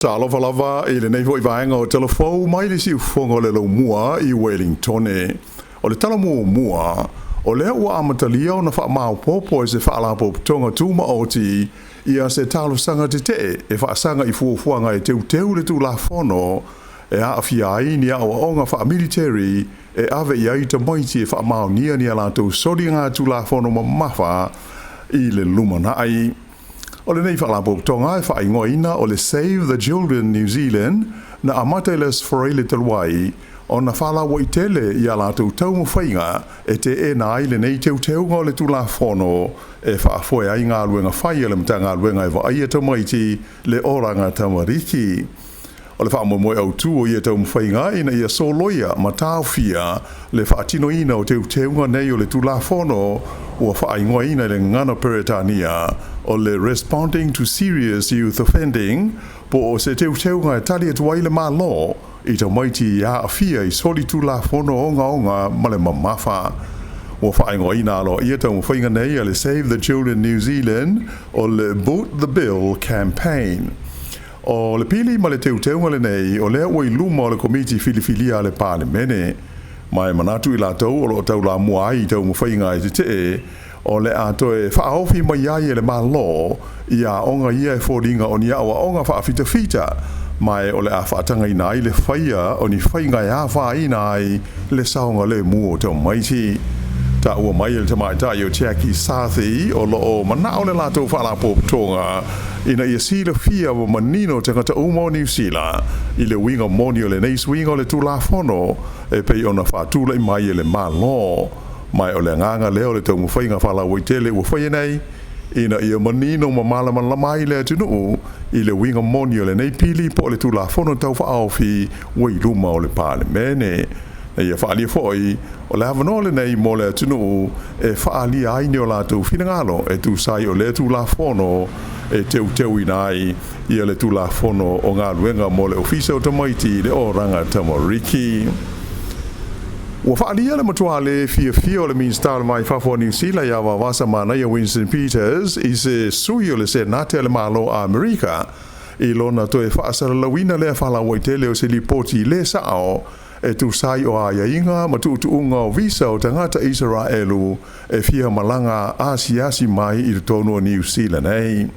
Talofa lava i lenei foi vaega o Talafou mai le siufofoga o le Laumua i Wellingtone. O le tala muamua, o lea ua amatalia ona faamaopoopo e se faalapotopotoga tumaoti ia se talosaga tetee e faasaga i fuafuaga e teuteu le Tulafono e aafia ai ni aoaoga faamiliteri e ave i ai tamaiti e faamaonia ni a latou soliga tulafono mamafa i le lumanai. O lenei faalapotopotoga e faaigoaina o le Save the Children New Zealand na amata i le Aso Faraile talu ai ona faalauaitele ia latou taumafaiga e teena ai lenei teuteuga o le Tulafono e faafoe ai galuega fai a le Matagaluega e vaaia tamaiti le Olaga Tamariki. O le faamoemoe autu o ia taumafaiga ina ia soloia ma taofia le faatinoina o teuteuga nei o le Tulafono ua faaigoaina i le gagana Peretania o le Responding to Serious Youth Offending, po o se teuteuga e tali atu ai le Malo i tamaiti e aafia i soli tulafono ogaoga ma le mamafa. Ua faaigoaina aloaia taumafaiga nei a le Save the Children New Zealand o le Boot the Bill Campaign. O le pili ma le teuteuga lenei o lea ua i luma o le Komiti Filifilia a le Palemene. Ma e manatu i latou o loo taulamua ai i taumafaiga e tetee, o le a toe faaofi mai ai e le Malo ia aoga ia e foliga o ni aoaoga faafitafita, ma e o le a faatagaina ai le faia o ni faiga e afaina ai le saogalemu o tamaiti. Taua mai e le tamaitai o Jackie Sathi o loo manao le latou faalapotopotoga ina ia silafia ma manino tagata uma o Niu Sila i le uiga moni o lenei suiga o le Tulafono e pei ona faatulai mai e le Malo. Ma o le agaga lea o le taumafaiga faalauaitele ua faia nei ina ia manino ma malamalama ai le atunuu i le uiga moni o lenei pili po o le Tulafono Tau Faaofi ua i luma o le Palemene. Na ia faaalia foi o le avanoa lenei mo le atunuu e faaalia ai ni o latou finagalo e tusa ai o lea Tulafono e teuteuina ai ia le Tulafono o Galuega mo le Ofisa o Tamaiti le Olaga Tamariki. Ua faaalia le matua le fiafia o le Minisita o le Va i Fafo o Niu Sila ia Vaovasamanaia Winston Peters i se sui o le Senate a le Malo Amerika i lona toe faasalalauina lea faalauaitele o se lipoti le sao e tusa ai o aiaiga ma tuutuuga o visa o tagata Isaraelu e fia malaga asiasi mai i totonu o Niu Sila nei.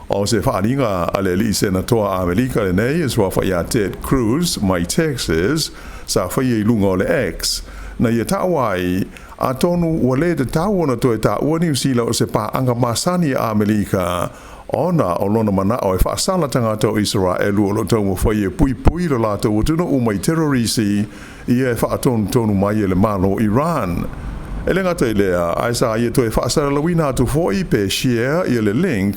O se faaaliga a le alii senatoa Amerika lenei e suafa ia Ted Cruz mai Texas sa faia i luga o le X, na ia taua ai, atonu ua le tatau ona toe taua Niu Sila o se paaga masani a Amerika, ona o lona manao e faasala tagata o Isaraelu o lo taumafai e puipui lo latou atunuu mai terorisi ia e faatonutonu mai e le Malo Iran. E le gata i lea, ae sa ia toe faasalalauina atu foi pe share ia le link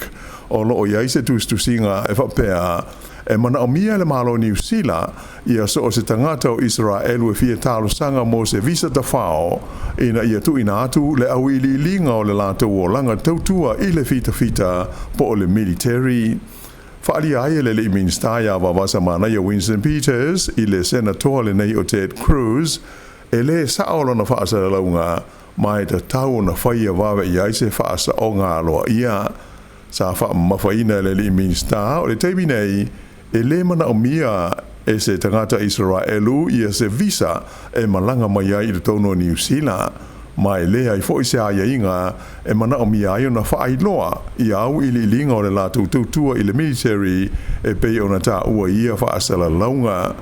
o loo i ai se tusitusiga e faapea e manaomia le Malo Niu Sila ia so o se tagata o Isaraelu e fia talosaga mo se visa tafao ina ia tuuina atu le auiliiliga o le latou olaga tautua i le fitafita po o le military. Faaalia ai e le alii Minisita ia Vaovasamanaia Winston Peters i le senatoa lenei o Ted Cruz e lē sao lona faasalalauga, ma e tatau ona faia vave i ai se faasaoga aloaia. Sa faamamafaina e le alii Minisita o le taimi nei e lē manaomia e se tagata Isaraelu ia se visa e malaga mai ai i totonu o Niu Sila, ma e leai foi se aiaiga e manaomia ai ona faailoa ia auiliiliga o le latou tautua i le military e pei ona taua i ia faasalalauga.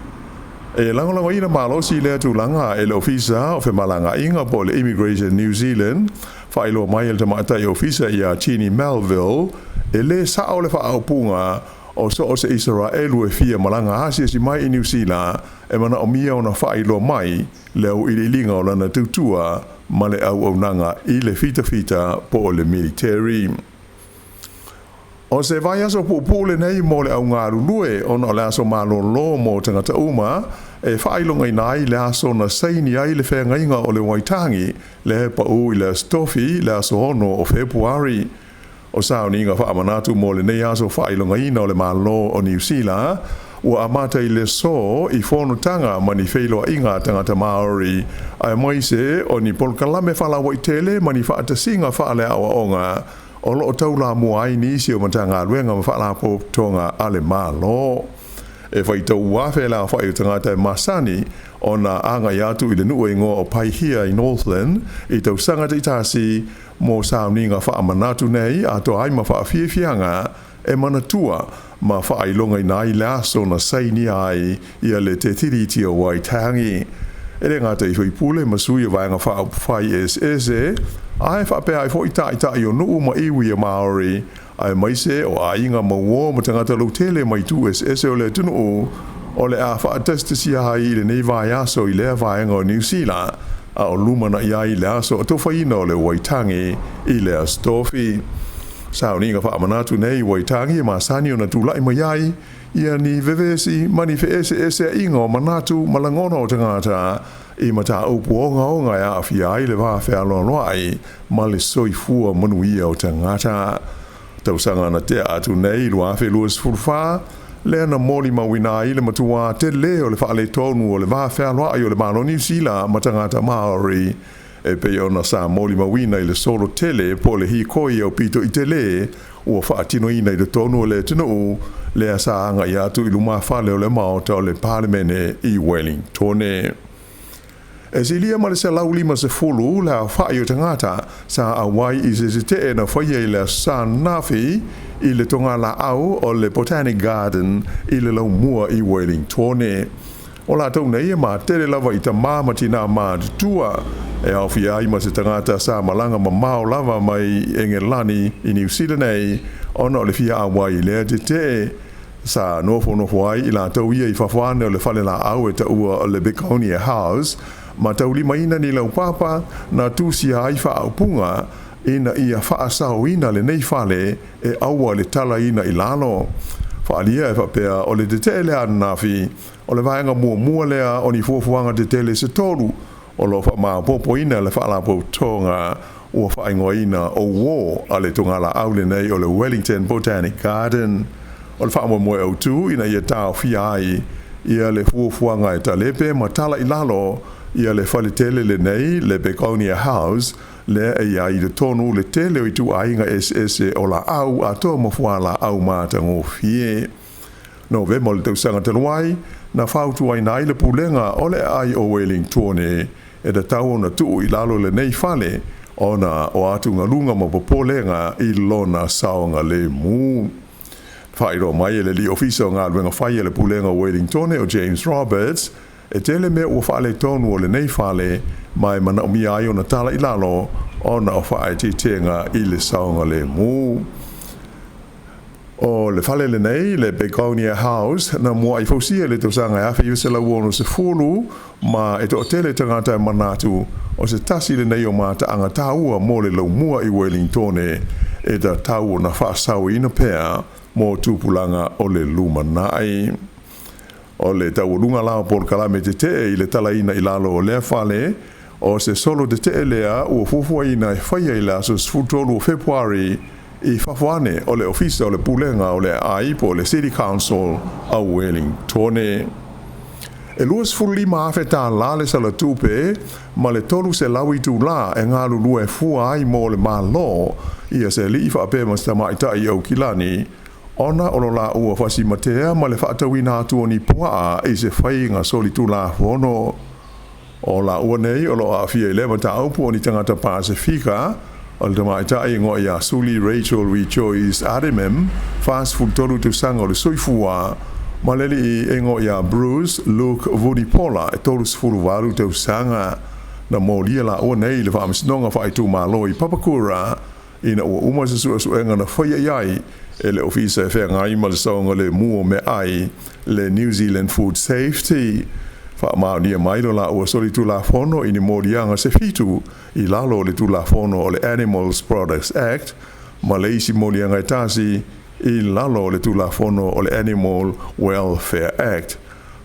E lagolagoina malosi lea tulaga e le Ofisa o Femalagaaiga po o le Immigration New Zealand. Faailoa mai e le tamaitai ofisa ia Chini Melville e lē sao le faaupuga o so o se Isaraelu e fia malaga asiasi mai i Niu Sila e manaomia ona faailoa mai le auiliiliga o lana tautua ma le auaunaga i le fitafita po o le military. O se vaiaso puupuu lenei mo le augalulue ona o le aso malōlō mo tagata uma e faailogaina ai le aso na saini ai le Feagaiga o le Waitangi lea e paū i le Aso Tofi le aso 6 o Fepuari. O sauniga faamanatu mo lenei aso faailogaina o le Malo o Niu Sila ua amata i le aso i fonotaga ma ni feiloaiga a tagata Maori, aemaise o ni polokalame faalauaitele ma ni faatasiga faaleaoaoga. o lo o taulamua ai nisi o Matagaluega ma Faalapotopotoga a le Malo. E faitau afe le aofai o tagata e masani ona agai atu i le nuu e igoa o Paihia i Northland i tausaga taitasi mo sauniga faamanatu nei atoa ai ma faafiafiaga e manatua ma faailogaina ai le aso na sainia ai ia le Te Tiriti o Waitangi. E le gata i sui usufono ma sui o Vaega Faaupufai eseese, ae faapea ai foi taitai o nuu ma iwi o Maori, aemaise o aiga ma uo ma tagata lautele mai itu eseese o le atunuu, o le a faatasitasia ai i lenei vaiaso i lea vaega o Niu Sila, a o lumanai ai le aso atofaina o le Waitangi i le Aso Tofi. Sauniga faamanatu nei i Waitangi e masani ona tulai mai ai ia ni vevesi ma ni feeseeseaiga o manatu ma lagona o tagata i mataupu ogaoga e aafia ai le va fealoaloai ma le soifua manuia o tagata. Tausaga na tea atu nei 2024, lea na molimauina ai le matuā tele o le faaletonu o le va fealoai o le Malo Niu Sila ma tagata Māori, e pei ona sa molimauina i le solo tele po o le hīkoi aupito i tele ua faatinoina i totonu o le atunuu, lea sa agai atu i lumafale o le Maota o le Palemene i Wellingtone. E silia ma le 150 le aofai o tagata sa auai i se tetee na faia i le Aso Sa ananafi i le togalaau o le Botanic Garden i le laumua i Wellingtone. O latou nei e matele lava i tamā ma tinā matutua, e aofia ai ma se tagata sa malaga mamao lava mai Engelani i Niu Sila nei ona o le fia auai i lea tetee. Sa nofonofo ai i latou ia i fafo ane o le falelaau e taua o le Begonia House ma taulimaina ni laupapa na tusia ai faaupuga ina ia faasaoina lenei fale e aua le talaina i lalo. Faaalia e faapea o le tetee lea ananafi o le vaega muamua lea o ni fuafuaga tetele se tolu o lo o faamaopoopoina le Faalapotopotoga ua faaigoaina o uō a le togalaau lenei o le Wellington Botanic Garden. O le faamoemoe autu ina ia taofia ai ia le fuafuaga e talepe ma tala i lalo ia le fale tele lenei, le Begonia House, lea e i ai i totonu le tele o ituaiga eseese o laau atoa ma fualaau matagofie. Novema o le tausaga talu ai, na fautuaina ai le Pulega o le Aai o Wellingtone e tatau ona tuu i lalo lenei fale ona o atugaluga ma popolega i lona saogalemu. Faailoa mai e le Alii Ofisa o Galuega Fai a le Pulega o Wellingtone o James Roberts, e tele mea ua faaletonu o lenei fale ma e manaomia ai ona tala i lalo ona o faaeteetega i le saogalemu. O le fale lenei, le Begonia House, na muai fausia i le tausaga e 1960 ma e toatele tagata e manatu o se tasi lenei o mataaga taua mo le laumua i Wellingtone e tatau ona faasaoina pea mo tupulaga o le lumanai. O le taualuga la o polokalame tetee i le talaina i lalo o lea fale, o se solo tetee lea ua fuafuaina e faia i le aso 13 o Fepuari i fafo ane o le Ofisa o le Pulega o le Aai po o le City Council a Wellingtone. E 25 afe tālā le salatupe ma le 300 itulā e galulue fua ai mo le Malo ia se alii faapea ma se tamaitai Aukilani ona o lo laua fasimatea ma le faatauina atu o ni puaa i se faiga solitulafono. O laua nei o lo o aafia i lea mataupu o ni tagata Pasefika, o le tamaitai e igoa ia Suli Rachel Rejoice Ademem, 43 tausaga o le soifua, ma le alii e igoa ia Bruce Luke Vunipola, e 38 tausaga. Na molia laua nei i le Faamasinoga Faaitumalo i Papakura ina ua uma se suesuega na faia i ai e le Ofisa e Feagai ma le Saogalemu o Meaai, le New Zealand Food Safety. Faamaonia mai lo laua solitulafono i ni moliaga se fitu i lalo o le Tulafono o le Animals Products Act ma le isi moliaga e tasi i lalo o le Tulafono o le Animal Welfare Act.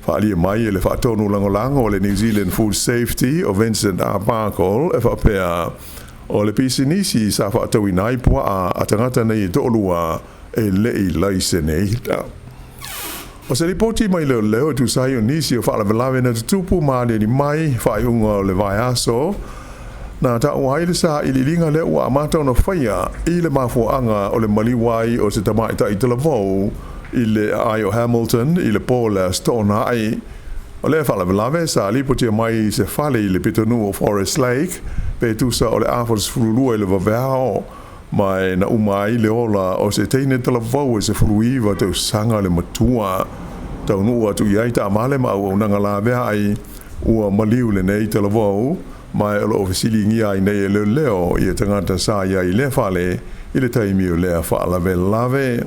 Faaalia mai e le Faatonu Lagolago o le New Zealand Food Safety o Vincent Arbuckle e faapea, o le pisinisi sa faatauina ai puaa a tagata nei e toalua e le i laiseneina. O se lipoti mai leoleo e tusa ai o nisi o faalavelave na tutupu ma aliali mai faaiuga o le vaiaso. Na taua ai le sailiiliga lea ua amata ona faia i le mafuaaga o le maliu ai o se tamaitai talavou i le aai o Hamilton i le po o le Aso Toonai. O lea faalavelave sa lipotia mai i se fale i le pitonuu o Forest Lake pe tusa o le 42 i le vaveao, ma e na uma ai le ola o se teine talavou e 19 tausaga le matua. Taunuu atu i ai taavale ma auaunaga laveai, ua maliu lenei talavou, ma e o lo o fesiligia ai nei e leoleo ia tagata sa i ai i lea fale i le taimi o lea faalavelave.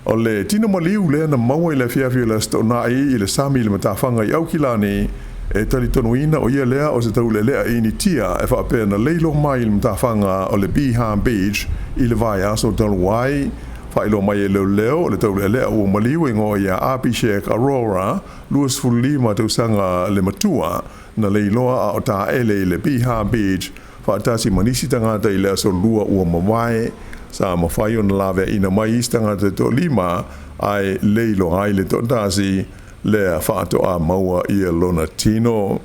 O le tino maliu lea na maua i le afiafi o le Aso Toonai i le sami i le matafaga i Aukilani, e talitonuina o ia lea o se taulealea Initia e faapea na leilo mai i le matafaga o le Bihar Beach i le vaiaso talu ai. Faailoa mai e leoleo o le taulealea ua maliu e igoa ia Abhishek Arora, 25 tausaga le matua, na leiloa a o taele i le Bihar Beach faatasi ma nisi tagata i le aso Lua ua mavae. Sa mafai ona laveaina mai isi tagata e toalima ae leiloa ai le toatasi lea faatoa maua ia lona tino.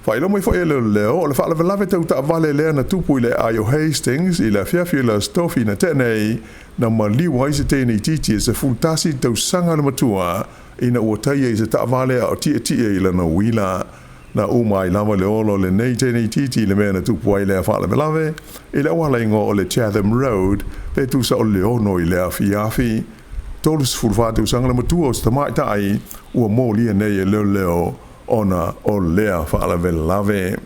Faailoa mai foi e leoleo o le faalavelave tau taavale lea na tupu i le aai o Hastings i le afiafi o le Aso Tofi na tea nei, na maliu ai se teine itiiti e 11 tausaga le matua ina ua taia i se taavale a o tietie i lana uila. Na uma ai lava le ola o lenei teine itiiti i le mea na tupu ai lea faalavelave i le auala igoa o le Chatham Road pe tusa o le 6 i le afiafi. 34 tausaga le matua o se tamaitai ua molia nei e leoleo ona o lea faalavelave.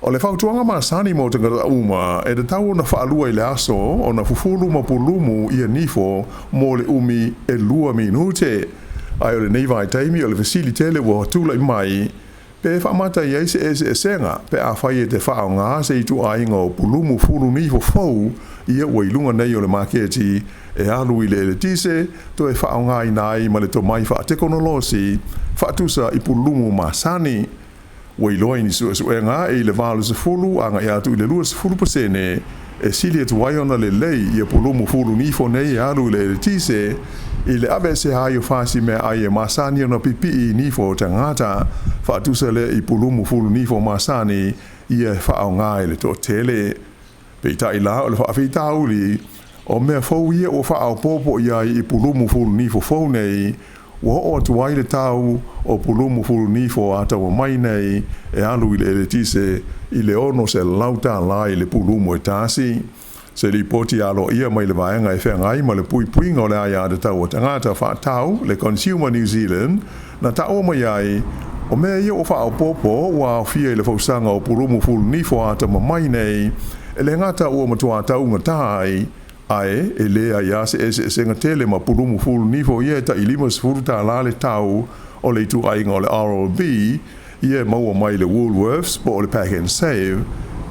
O le fautuaga masani mo tagata uma, e tatau ona faalua i le aso ona fufulu ma pulumu ia nifo mo le umi e 2 minute. Ae o lenei vaitaimi o le fesili tele ua tulai mai, pe faamata i ai se eseesega pe afai e te faaaoga se ituaiga o pulumu fulu nifo fou ia ua i luga nei o le maketi e alu i le eletise toe faaaogaina ai ma le tomai faatekonolosi faatusa i pulumu masani. Ua iloa i ni suesuega e i le 80 agai atu i le 20% e sili atu ai ona lelei ia pulumu fulu nifo nei e alu i le eletise i le aveesea ai o fasi meaai e masani ona pipii i nifo o tagata, faatusa lea i pulumu fulu nifo masani ia e faaaoga e le toatele. Peitai la o le faafitauli, o mea fou ia ua faaopoopo i ai i pulumu fulu nifo fou nei, ua oo atu ai le tau o pulumu fulu nifo a taua mai nei e alu i le eletise i le $600 i le pulumu e tasi. Se lipoti aloaia mai le vaega e feagai ma le puipuiga o le aiatatau a tagata faatau, le Consumer New Zealand, na taua mai ai, o mea ia ua faaopoopo ua aofia i le fausaga o pulumu fulu nifo a tamamai nei, e le gata ua matua taugata ai, ae e leai lava se eseesega tele ma pulumu fulu nifo ia e tai $50 le tau o le ituaiga o le Oral-B ia e maua mai le Woolworths po o le Pack and Save,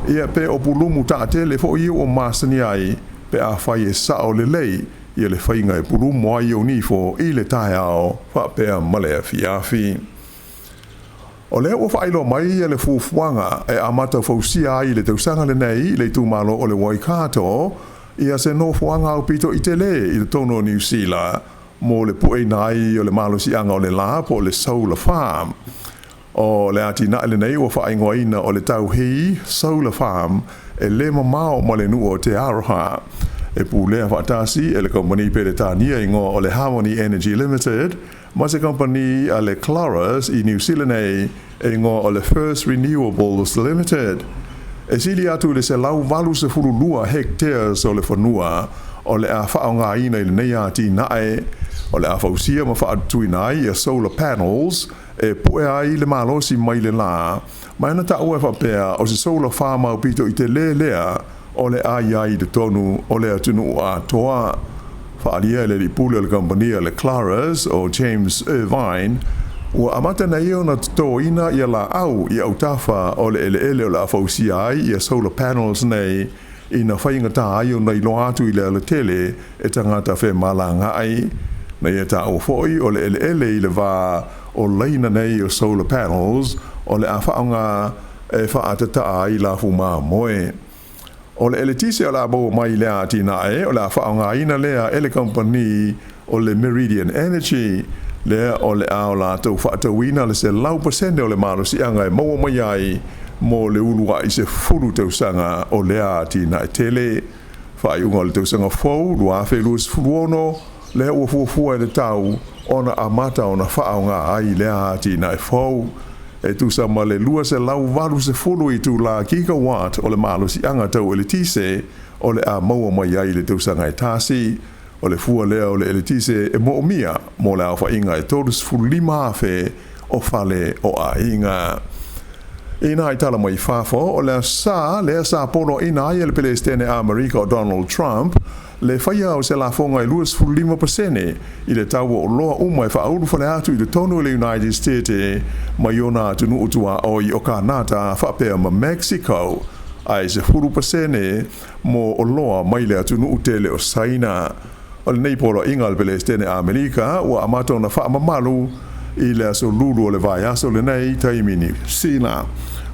ia pe o pulumu taatele foi ia ua masani ai pe afai e sao lelei ia le faiga e pulumu ai ou nifo i le taeao faapea ma le afiafi. O lea ua faailoa mai le fuafuaga e amata fausia ai i le tausaga lenei i le itumalo o le Waikato ia se nofoaga aupito i tele i totonu o Niu Sila mo le pueina ai o le malosiaga o le la po o le solar farm. O le atinae lenei ua faaigoaina o le Tauhī Solar Farm e le mamao ma le nuu o Te Aroha. E pulea faatasi e le kamupani Peretania igoa o le Harmony Energy Limited ma se kamupani a le Clarus i Niu Sila nei e igoa o le First Renewables Limited. E sili atu i le 182 hectares o le fanua o le a faaaogaina i lenei atinae. O le a fausia ma faatutuina ai ia solar panels e pue ai le malosi mai le la, ma e na taua e faapea o se solar farm aupito i tele lea o le a i ai i totonu o le atunuu atoa. Faaalia e le alii pule o le kamupani a le Clarus o James Irvine, ua amata nei ona totoina ia laau i autafa o le eleele o le a fausia ai ia solar panels nei ina faigata ai ona iloa atu i le alatele e tagata femalagaai. Na ia taua foi o le eleele i le va o laina nei o solar panels o le a faaaoga e faaatataa ai lafu mamoe. O le eletise o le a maua mai i lea atinae, o le a faaaogaina lea e le kamupani o le Meridian Energy, lea o le a o latou faatauina le 100% o le malosiaga e maua mai ai mo le ulua'i 10 tausaga o lea atinae tele. Faaiuga o le tausaga fou 2026 lea ua fuafua e tatau ona amata ona faaaoga ai lea atinae fou. E tusa ma le 280 itulā gigawatt o le malosiaga tau eletise o le a maua mai ai i le tausaga e tasi. O le fua lea o le eletise e moomia mo le aofaiga e 35,000 o fale o aiga. I nai tala mai fafo, o le sa lea sa poloaiina ai e le Peresetene Amerika o Donald Trump le faia o se lafoga e 25% i le tau o oloa uma e faaulufale atu i totonu o le United States mai ona atunuu tuaoi o Kanata faapea ma Mexico, ae 10% mo oloa mai le atunuu tele o Saina. O lenei poloaiga a le Peresetene Amerika ua amata ona faamamalu i le aso Lulu o le vaiaso lenei taimi Niu Sila.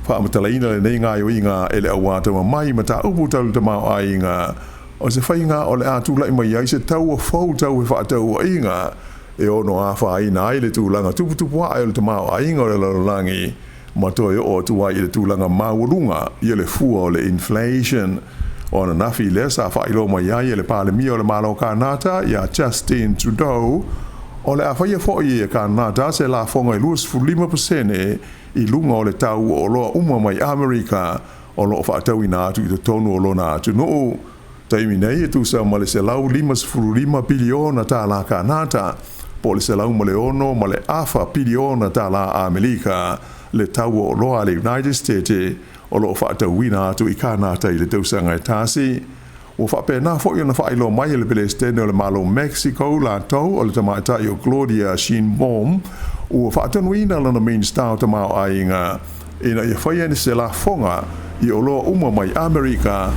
Faamatalaina lenei gaoioiga e le au atamamai i mataupu tau le tamaoaiga, o se faiga o le a tulai mai ai se taua fou tau fefaatauaiga e ono afaina ai le tulaga tuputupuae o le tamaoaiga o le lalolagi ma toe oo atu ai i le tulaga maualuga ia le fua o le inflation. O ananafi lea sa faailoa mai ai e le Palemia o le Malo o Kanata ia Justin Trudeau, o le a faia foi e Kanata se lafoga e 25% i luga o le tau o oloa uma mai Amerika o lo o faatauina atu i totonu o lona atunuu. Taimi nei e tusa ma le $155 piliona tālā Kanata, po o le $106.5 piliona tālā Amerika le tau o oloa a le United States o lo o faatauina atu i Kanata i le tausaga e tasi. Ua faapena foi ona faailoa mai e le Peresetene o le Malo o Mexico latou o le tamaitai o Claudia Sheinbaum ua faatonuina lana Minisita o Tamaoaiga ina ia faia se lafoga i oloa uma mai Amerika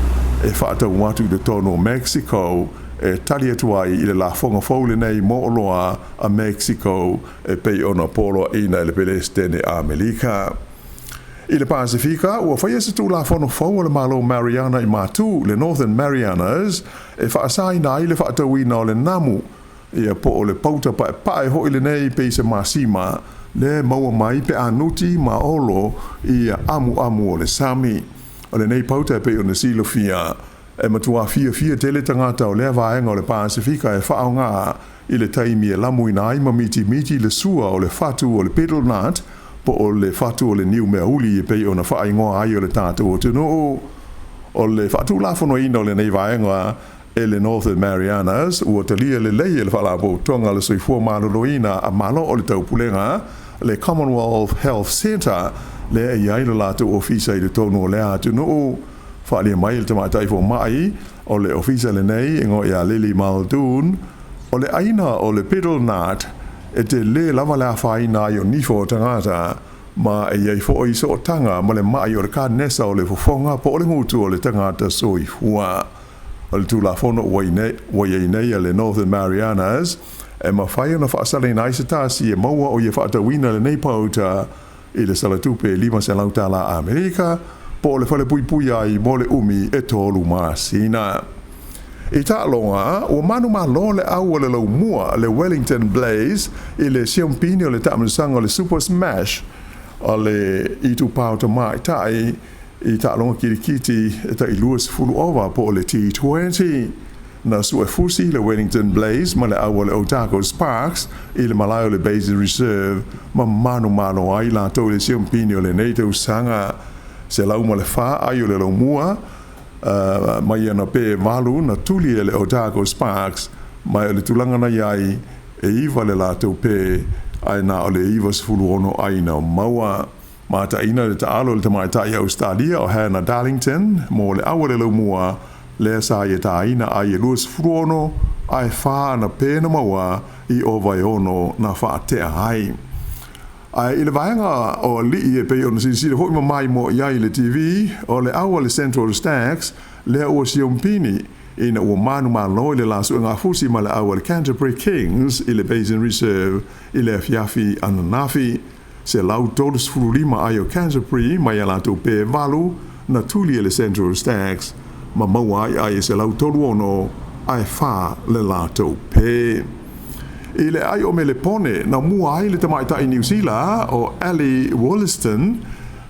e faatau atu i totonu o Mexico e tali atu ai i le lafoga fou lenei mo oloa a Mexico e pei ona poloaiina e le Peresetene Amerika. I le Pasefika, ua faia se tulafono fou a le Malo Mariana i Matu, le Northern Marianas, e faasaina ai le faatauina o le namu, ia po o le pauta paepae foi lenei pei se masima, lea e maua mai pe a nuti ma olo i amuamu o le sami. O lenei pauta e pei ona silafia, e matua fiafia tele tagata o lea vaega o le Pasefika e faaaoga i le taimi e lamuina ai ma mitimiti le sua o le fatu o le betel nut, po o le fatu o le niu meauli e pei ona faaigoa ai o le tatou atunuu. O le faatulafonoina o lenei vaega e le Northern Marianas ua talia lelei e le Faalapotopotoga o le Soifua Maloloina a Malo o le Taupulega, le Commonwealth Health Centre, lea e i ai lo latou ofisa i totonu o lea atunuu. Faaalia mai e le tamaitai fomai o le ofisa lenei e igoa ia Lily Muldoon, o le aina o le betel nut e telē lava le afaina ai o nifo o tagata, ma e i ai foi sootaga ma le ma'i o le kanesa o le fofoga po o le gutu o le tagata soifua. O le Tulafono ua i ai nei a le Northern Marianas, e mafai ona faasalaina ai se tasi e maua o ia faatauina lenei pauta i le salatupe e $500 tālā Amerika, po o le falepuipui ai mo le umi e 3 masina. I taaloga, ua manumalo le au a le laumua le Wellington Blaze i le siampini o le taamilosaga o le Super Smash o le itupa o tamaitai i taaloga kilikiti e tai 20 ova po o le T20. Na suefusi le Wellington Blaze ma le au a le Otago Sparks i le malae o le Basin Reserve ma manumalo ai latou i le siampini o lenei tausaga. 104 ai o le laumua mai ana pe 8 na tuli e le Otago Sparks, ma o le tulaga na i ai e 9 le latou pe ae na o le 96 ai na maua. Mataina le taalo i le tamaitai Ausetalia o Hannah Darlington mo le au a le laumua lea sa ia tāina ai e 26 ae 4 ana pe na maua i ova e 6 na faatea ai. Ae i le vaega o alii e pei ona silasila foi ma maimoa i ai i le TV, o le au a le Central Stags lea ua siompini ina ua manumalo i le la suegafusi ma le au a le Canterbury Kings i le Basin Reserve i le afiafi ananafi. 135 ai o Canterbury mai a latou pe 8 na tuli e le Central Stags ma maua ai ai e 136 ae 4 le latou pe. I le ai o Melepone, na mua ai le tamaitai Niu Sila o Ally Wollaston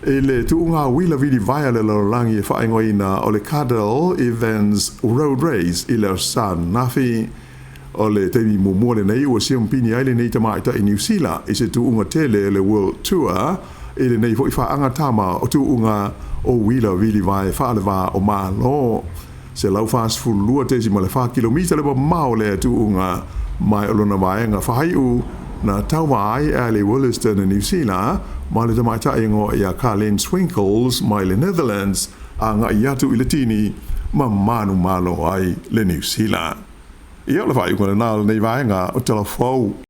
I le tuuga uila vilivae a le lalolagi e faaigoaina o le Cadel Evans Road Race i le aso Sa ananafi. O le taimi muamua lenei ua siamupini ai lenei tamaitai Niu Sila i se tuuga tele o le World Tour i lenei foi faaga tama o tuuga o uila vilivae faaleva o Malo. 142.4 kilomita le mamao o lea tuuga mai o lona vaega faaiu na tauva ai Ally Wollaston i Niu Sila ma le tamaitai igoa ia Carlene Swinkels mai le Netherlands agai atu i le tini ma manumalo ai le Niu Sila. Ia o le faaiuga lena o lenei vaega o Tala Fou.